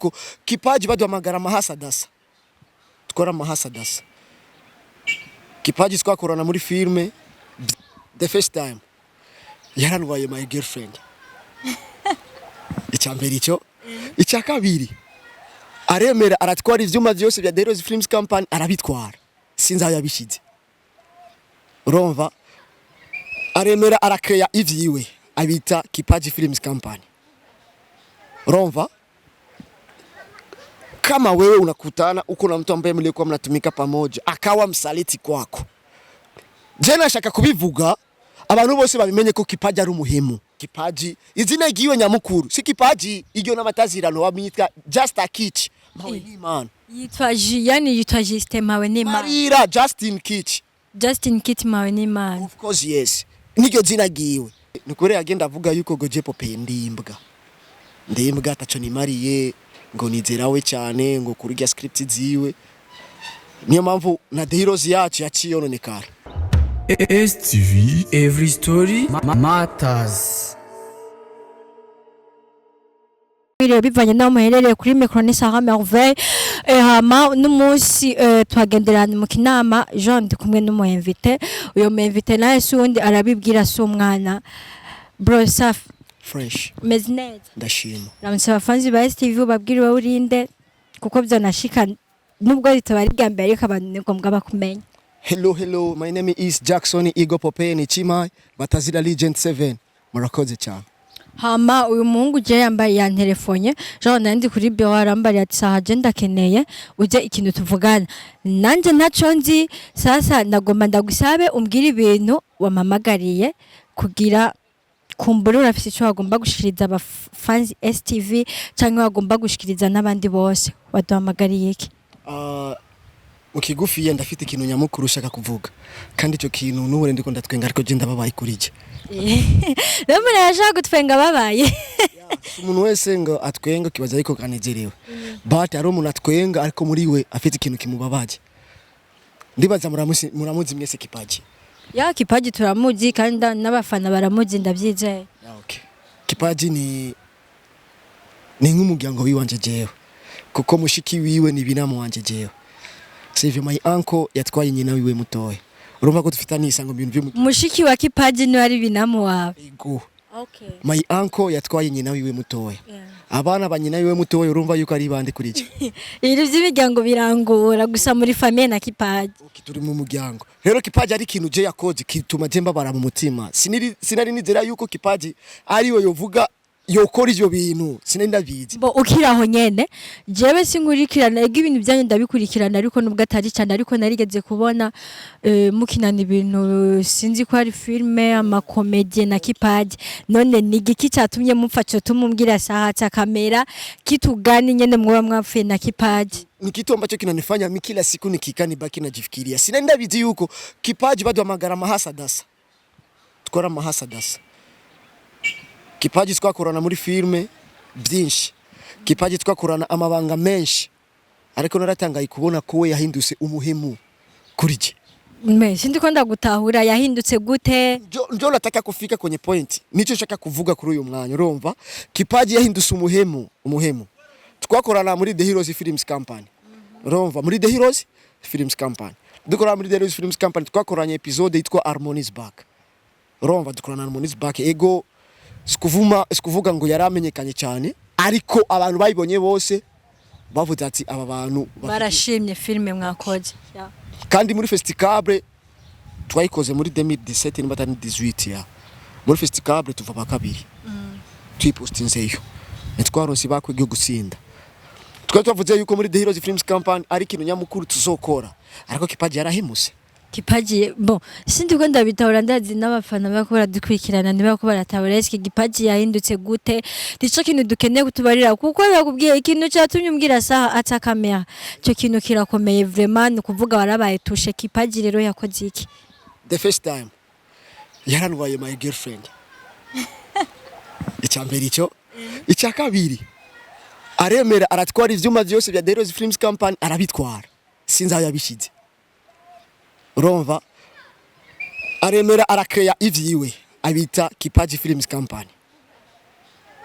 yuko Kipaji baduhamagara amahasadasa, twara amahasadasa. Kipaji twakorana muri filme. The first time yarantwaye my girlfriend, icya mbere icyo. Icya kabiri, aremera aratwara ivyuma vyose bya The Heroes Films Company, arabitwara, sinzi aho yabishize. Urumva, aremera arakeya ivyiwe, abita Kipaji Films Company. Urumva, kama wewe unakutana uko na mtu ambaye mlikuwa mnatumika pamoja, akawa msaliti kwako, je nashaka kubivuga abantu bose babimenye ko Kipaji ari umuhimu. Kipaji izina ryiwe nyamukuru si Kipaji, iryo n'amatazirano bamwita Just a Kitch Mpawe n'Imana. Yitwa yani yitwa Justin Mpawe n'Imana. Marira Justin Kitch. Justin Kit Mpawe n'Imana. Of course, yes, niryo zina ryiwe. Nukuri agenda avuga yuko ngo je Pope ndimbwa, ndimbwa ataco nimariye, ngo nizerawe cyane ngo kurya script ziwe, niyo mpamvu na The Heroes yacu yaciye yononekara. STV Every Story Matters. Biriwe bivanye n'aho muherereye. Kuri micro ni Sarah Merveille. Hama n'umunsi twagenderana mu kinama Jean, ndi kumwe n'umu invité. Uyo mu invité nawe si uwundi, arabibwira, si umwana. Bro, safi? Fresh. Meze neza? Ndashima. Ramutse abafanzi ba STV, ubabwire wowe urinde, kuko vyonashika nubwo ritaba ari irya mbere, ariko abantu ni ngombwa bakumenya. Hello, hello, my name is Jackson Igo Pope Nichima Batazira Legend 7. Murakoze cyane. Hama uyu muhungu je yambaye yanterefonye, Jean, nari ndi kuri bureau, arambariye ati: "Saha, je ndakeneye uje ikintu tuvugana." Nanje ntaco nzi. Sasa ndagomba ndagusabe umbwire ibintu wampamagariye, kugira kumbura urafise ico wagomba gushikiriza abafanzi STV canke wagomba gushikiriza n'abandi bose. Waduhamagariye iki? Mu kigufiya, ndafite ikintu nyamukuru ushaka kuvuga, kandi icyo kintu n'ubu ndiko ndatwenga, ariko je ndababaye kuri je. Rero umuntu yashaka gutwenga babaye. Umuntu wese ngo atwenga kibaza ariko kanezerewe, but hari umuntu atwenga ariko muri we afite ikintu kimubabaje. Ndibaza muramuzi mwese Kipaji. Ya, Kipaji turamuzi, kandi n'abafana baramuzi, ndavyizeye. Ah, okay. Kipaji ni nk'umuryango wiwanje jewe, kuko mushiki wiwe ni binamu wanje jewe, sivyo? My uncle yatwaye nyina wiwe mutoya. Urumva ko dufitanye isango mu bintu by'umuryango. Mushiki wa Kipaji niwe ari binamu wawe? Ego. Okay. My uncle yatwaye nyina wiwe mutoya. Abana ba nyina wiwe mutoya, urumva yuko ari bande kuri je? Ibintu by'imiryango birangora gusa muri famille na Kipaji. Okay, turi mu muryango. Rero Kipaji ari ikintu je yakoze kituma je mbabara mu mutima. Sinari nizera yuko Kipaji ariwe yovuga yokora ivyo bintu, sinari ndabizi. Bo ukiri aho nyene, jewe sinkurikirana, ego, ibintu byanyu ndabikurikirana, ariko nubwo atari cyane, ariko narigeze kubona mukinana ibintu, sinzi ko ari filme, amakomedie na Kipaji. None ni igiki cyatumye mupfa, cyo tumumbwira saha ca kamera kitugani nyene mwoba mwapfuye na Kipaji? Ni kitu ambacho kinanifanya mi kila siku nikikaa nibaki najifikiria. Sinari ndabizi yuko Kipaji baduhamagara amahasadasa, twara amahasadasa. Kipaji twakorana muri filme byinshi, Kipaji twakorana amabanga menshi, ariko naratangaye kubona ko we yahindutse umuhemu kuri je. Me sindi ko ndagutahura, yahindutse gute? Njo nataka kufika kwenye point, nico nshaka kuvuga kuri uyu mwanya. Urumva, Kipaji yahindutse umuhemu, umuhemu. Twakorana muri The Heroes Films Company. Urumva, muri The Heroes Films Company dukorana, muri The Heroes Films Company twakoranye episode yitwa Harmonies Back. Urumva, dukorana Harmonies Back. Ego, sikuvuma, sikuvuga ngo yaramenyekanye cyane, ariko abantu bayibonye bose bavuze ati aba bantu Barashimye filme mwakoze. Yeah. Kandi muri Festicable twayikoze muri 2017 nimba atari 18, ya muri Festicable tuva ba kabiri. Tuyipostinzeyo, ntitwaronse bakwe ryo gutsinda. Twari twavuze yuko muri The Heroes Films Company ari ikintu nyamukuru tuzokora, ariko Kipaji yarahemuse. Kipaji, bon, sindi ko ndabitahura, ndazi n'abafana bariko baradukurikirana ntibako baratahura. Eske Kipaji yahindutse gute? Nico kintu dukeneye kutubarira, kuko nakubwiye ikintu cyatumye umbwira saha ata kamera, ico kintu kirakomeye vraiment, ni ukuvuga warabaye touché. Kipaji rero yakoze iki? The first time yarantwaye my girlfriend, icya mbere icyo. Icya kabiri, aremera aratwara ivyuma vyose bya The Heroes Films Company, arabitwara, sinzi aho yabishize. Urumva, aremera arakeya ivyiwe, abita Kipaji Films Company.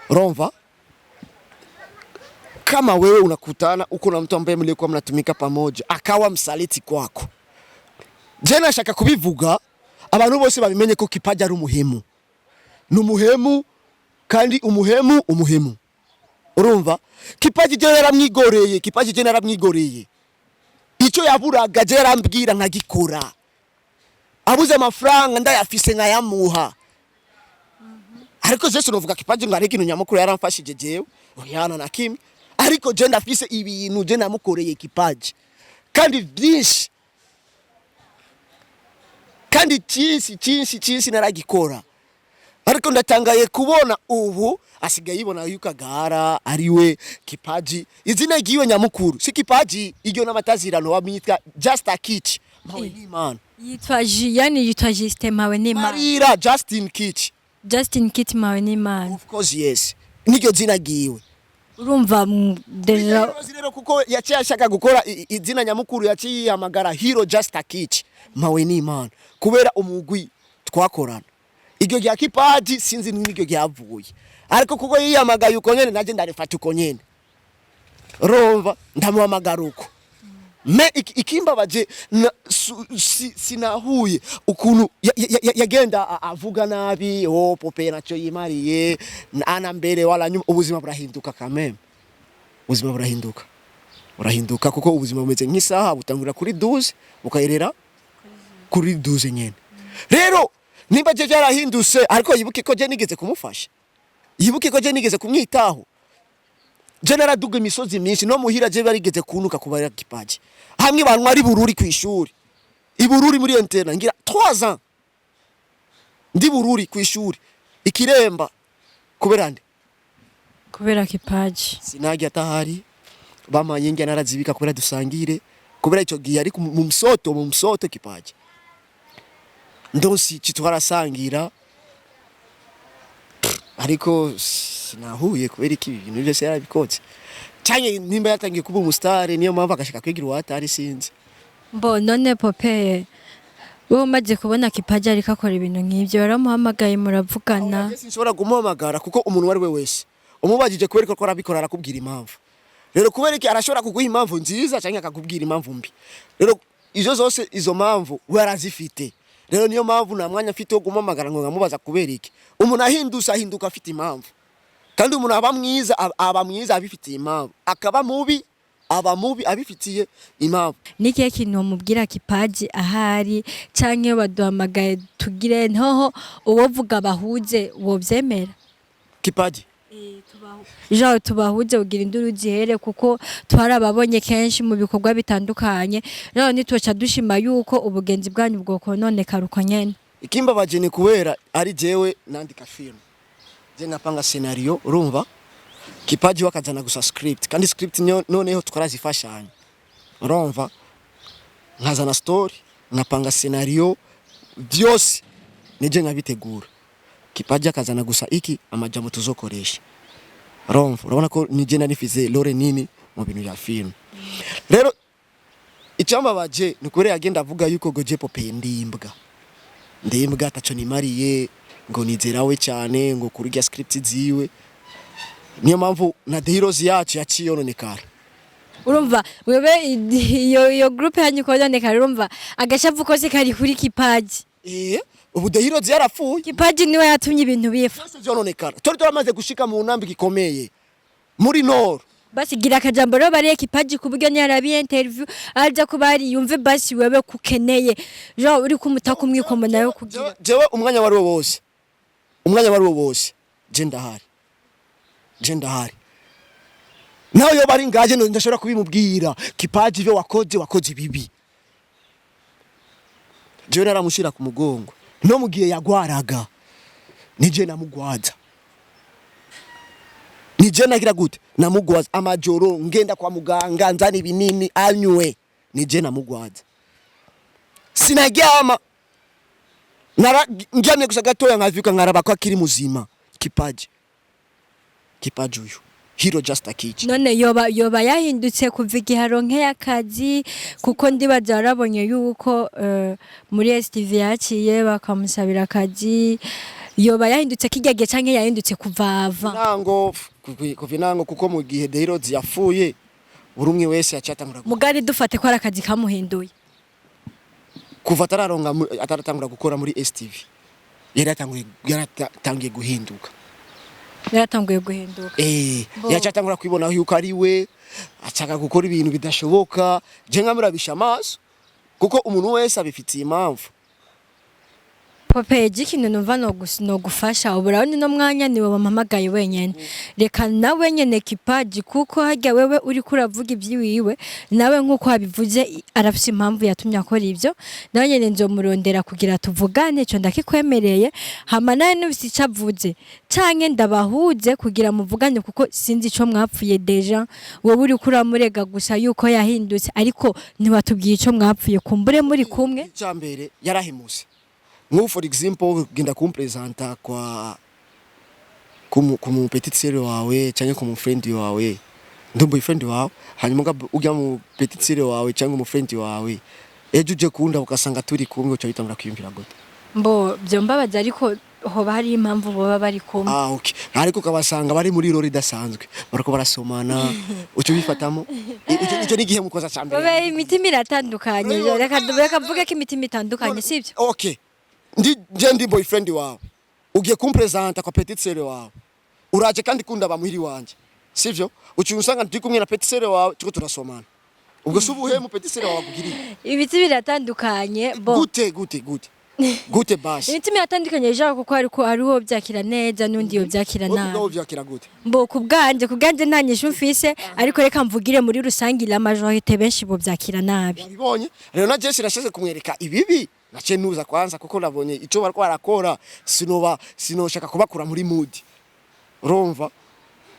Urumva, kama wewe unakutana uko na mtu ambaye mlikuwa mnatumika pamoja, akawa msaliti kwako, je Kama wewe unakutana uko na mtu ambaye mlikuwa mnatumika pamoja akawa msaliti kwako, je nashaka kubivuga abantu bose babimenye ko Kipaji ari umuhemu, ni umuhemu kandi umuhemu umuhemu. Urumva, Kipaji je yaramwigoreye, Kipaji je naramwigoreye. Icyo yaburaga je yarambwira nkagikora, abuze amafaranga ndayafise nkayamuha. Ariko je sinovuga Kipaji ngo ari ikintu nyamukuru yaramfashije jewe, oyana na kimwe. Ariko je ndafise ibintu je namukoreye Kipaji, kandi byinshi, kandi cyinshi cyinshi cyinshi naragikora. Ariko ndatangaye kubona ubu asigaye yibona yuko agara ariwe Kipaji. Izina ryiwe nyamukuru si Kipaji, iryo n'amatazirano bamwitwa Just a Kitch Mpawe n'Imana. Yitwa yani yitwa Justin Mpawe n'Imana. Marira Justin Kitch. Justin Kit Mpawe n'Imana. Of course, yes, niryo zina ryiwe. Urumva déjà. Rero rero kuko yaciye ashaka gukora izina nyamukuru, yaciye yihamagara Hero Just a Kitch Mpawe n'Imana kubera umugwi twakorana. Iryo rya Kipaji sinzi n'iryo ryavuye, ariko kuko yihamagaye uko nyene, naje ndarifata uko nyene. Urumva, ndamuhamagara uko. Me ikimbabaje sinahuye ukuntu yagenda avuga nabi, oh, Pope nacyo yimariye ana mbere wala nyuma. Ubuzima burahinduka kameme, ubuzima burahinduka, burahinduka, kuko ubuzima bumeze nk'isaha, butangurira kuri 12 bukayerera kuri 12 nyene. Rero nimba je byarahindutse, ariko yibuke ko je nigeze kumufasha, yibuke ko je nigeze kumwitaho. Je naraduga imisozi myinshi no muhira, je barigeze kunuka kubara Kipaji hamwe bantu ari Bururi ku ishuri, i Bururi muri internat, ngira 3 ans ndi Bururi ku ishuri ikiremba kubera nde? Kubera Kipaji. Sinajya atahari, bamanye njya narazibika kubera dusangire, kubera icyo gihe ari mu msoto, mu msoto Kipaji ndonsi kitwarasangira. Ariko sinahuye kubera iki ibintu byose yarabikotse cyane. Nimba yatangiye kuba umusitari, niyo mpamvu agashaka kwigira uwatari, sinzi. Mbo none Pope, wowe umaze kubona Kipaji ariko akora ibintu nk'ibyo, waramuhamagaye muravugana? Oya, sinshobora kumuhamagara kuko umuntu uwo ari we wese umubajije kubera ko arabikora arakubwira impamvu. Rero kubera iki arashobora kuguha impamvu nziza cyangwa akakubwira impamvu mbi. Rero izo zose, izo mpamvu we arazifite. Rero niyo mpamvu nta mwanya mfite wo kumuhamagara ngo nkamubaza kubera iki. Umuntu ahindutse ahinduka afite impamvu, kandi umuntu aba mwiza aba mwiza abifitiye impamvu, akaba mubi aba mubi abifitiye impamvu. N'ikihe kintu wamubwira Kipaji ahari, canke iyo baduhamagaye tugire ntoho uwovuga bahuze, wovyemera? Kipaji? Jean tubahuze kugira induru zihere, kuko twarababonye kenshi mu bikorwa bitandukanye. Rero ntitwoca dushima yuko ubugenzi bwanyu bwokononekara uko nyene. Ikimbabaje ni kubera ari jewe nandika film, je napanga scenario, urumva, Kipaji wakazana gusa script, kandi script noneho twarazifashanya. Urumva, nkazana story, nkapanga scenario, byose nije nkabitegura. Kipaji akazana gusa iki amajambo tuzokoresha. Urumva, urabona ko nije nanifize rôle nini mu bintu bya film. Rero icyambabaje ni kubera yagenda avuga yuko ngo je Pope ndimbwa, ndimbwa ataco nimariye, ngo nizerawe cyane ngo kurya script ziwe. Niyo mpamvu na The Heroes yacu yaciye yononekara. Urumva wewe iyo groupe yanyu kononekara, urumva agashavu kose kari kuri Kipaji. Eh, ubu The Heroes yarapfuye. Kipaji niwe yatumye ibintu bifa. Byose vyononekara, twari turamaze gushika mu ntambwe ikomeye muri Nord. Basi gira akajambo rero bariye Kipaji, ku buryo niyarabiye interview aja kuba ari yumve basi wewe kukeneye genre uri kumutaka umwikomo nawe kugira. Jewe umwanya wari wo wose, umwanya wari wo wose, je ndahari, je ndahari. Nawe yoba ari ngaje ndashobora kubimubwira: "Kipaji, ivyo wakoze, wakoze bibi." Jewe naramushira ku mugongo no mu gihe yagwaraga, nije namugwaza, nije nagira gute, namugwaza amajoro ngenda kwa muganga nzana ibinini anywe, nije namugwaza. Sinaryama, nara ndyamye gusa gatoya nkavyuka nkaraba ko akiri muzima. Kipaji, Kipaji uyu Hero Just Akici. None yoba yahindutse kuva igihe aronkeye akazi? Kuko ndibaza warabonye yuko muri STV yaciye bakamusabira akazi. Yoba yahindutse kirya gihe canke yahindutse kuva ava? Ntango Kuva intango, kuko mu gihe The Heroes yapfuye, buri umwe wese yacatangura. Mugari dufate ko ari akazi kamuhinduye. Kuva atararonga ataratangura gukora muri STV, yari yatanguye, yaratangiye guhinduka. Yaratanguye guhinduka. Yacatangura kwibona yuko ari we ashaka gukora ibintu bidashoboka. Je nkamurabisha amaso, kuko umuntu wese abifitiye impamvu. Pope, ikintu numva no gufasha ubu, urabona ino mwanya niwe wampamagaye wenyene, reka nawe nyene Kipaji, kuko harya wewe uriko uravuga ivy'iwiwe, nawe nk'uko wabivuze arafise impamvu yatumye akora ivyo. Nawe nyene nzomurondera kugira tuvugane, ico ndakikwemereye. Hama nawe nufise ico avuze canke ndabahuze kugira muvugane, kuko sinzi ico mwapfuye. Déjà wowe uriko uramurega gusa yuko yahindutse, ariko ntiwatubwiye ico mwapfuye. Kumbure muri kumwe. Icyambere, yarahemutse. Nk'ubu, for example, genda kumpresenta kwa kumu petite sœur wawe cyangwa ku mu friend wawe, ndi boyfriend wawe, hanyuma ujya mu petite sœur wawe cyangwa mu friend wawe, ejo uje kunda ugasanga turi kumwe, uca bitangura kwiyumvira gute? Mbo byombabaza, ariko hoba hari impamvu boba bari kumwe. Ah, okay, ariko ukabasanga bari muri rori idasanzwe, bariko barasomana, uca ubifatamo. Ico ni igihe mukoza ca mbere. Babe, imitima iratandukanye. Reka mvuge ko imitima itandukanye, sibyo? Okay, ndi je ndi boyfriend wawe, ugiye kumpresenta kwa petite sœur wawe, uraje kandi kunda bamuhiri wanje, sivyo? Uci usanga ndi kumwe na petite sœur wawe, tuko turasomana. Ubwo si ubuhemu petite sœur wawe akugiriye? Ibiti biratandukanye bo. Gute, gute, gute, gute basi? Imitima iratandukanye genre, kuko hariko hariho byakira neza n'undi yo byakira Wowe nabi. ubwawe vyakira gute? Mbo ku bwanje nta nyishu mfise, ariko reka mvugire muri rusange, la majorité benshi bo byakira nabi. Wabibonye rero, na Jesse nashatse kumwereka ibibi, nace nuza kwanza, kuko nabonye ico bariko barakora, sinoba sinoshaka kubakura muri mood, urumva?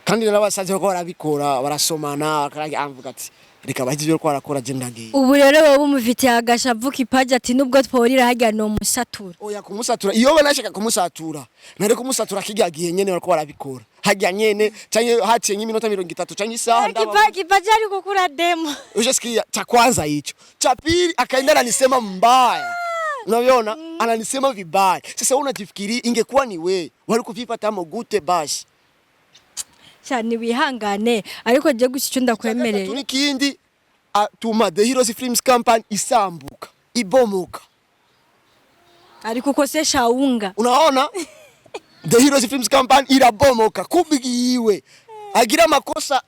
Kandi narabasanze bariko barabikora, barasomana, amvuga ati reka bahize ibyo bariko barakora, je ndagiye. Ubu rero wowe umufitiye agashavu Kipaji, ati nubwo tworira harya no musatura. Oya, kumusatura, iyo banashaka kumusatura nari kumusatura kirya gihe nyene bariko barabikora harya nyene, canke haciye nk'iminota 30 canke isaha. Kipaji ariko kura demo. Ushasikia, cha kwanza hicho, cha pili akaenda ananisema mbaya, unaviona, ananisema vibaya. Sasa wewe unajifikiri, ingekuwa ni wewe, wali kuvipata gute basi? Cyane, wihangane, ariko je gusa icyo ndakwemereye. Gatatu n'ikindi, atuma The Heroes Films Company isambuka, ibomoka. Ariko ukosesha unga. Unaona, The Heroes Films Company irabomoka kubwiwe agira amakosa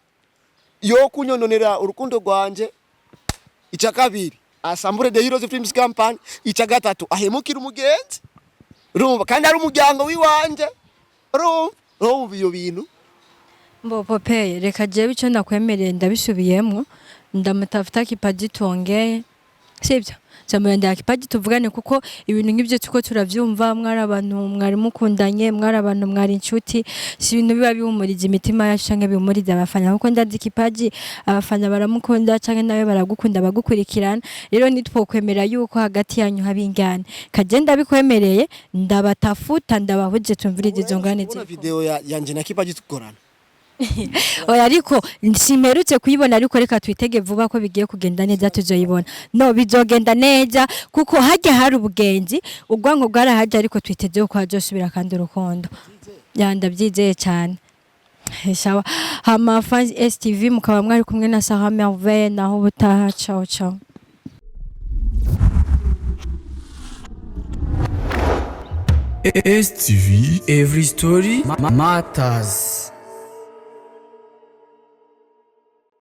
yo kunyononera urukundo rwanje. Icya kabiri, asambure The Heroes Films Company. Icya gatatu, ahemukira umugenzi, urumva, kandi ari umuryango w'iwanje, urumva iyo bintu. Mbo Popeye, reka jewe icyo ndakwemereye ndabisubiyemwo, ndamutafuta Kipaji tuongeye, sibyo? Nzamurondera Kipaji tuvugane, kuko ibintu nk'ibyo tuko turavyumva, mwari abantu mwari mukundanye, mwari abantu mwari inshuti, si ibintu biba bihumuriza imitima yacu canke bihumuriza abafana, kuko ndazi Kipaji abafana baramukunda canke nawe baragukunda, bagukurikirana. Rero nitwokwemera yuko hagati yanyu haba ingane. Kaje ndabikwemereye, ndabatafuta, ndabahuje, tumvirize izo ngane. Ubona video yanje na Kipaji tukorana? Oya, ariko simperutse kuyibona, ariko reka twitege vuba ko bigiye kugenda neza, tuzoyibona. No bizogenda neza, kuko hajya hari ubugenzi, ubwanko bwarahajya, ariko twiteze ko hazosubira kandi urukundo. Ya, ndabyizeye cyane. Sawa, hama fans STV, mukaba mwari kumwe na Sarah Merveille, naho ubutaha. Ciao ciao. STV Every Story Matters.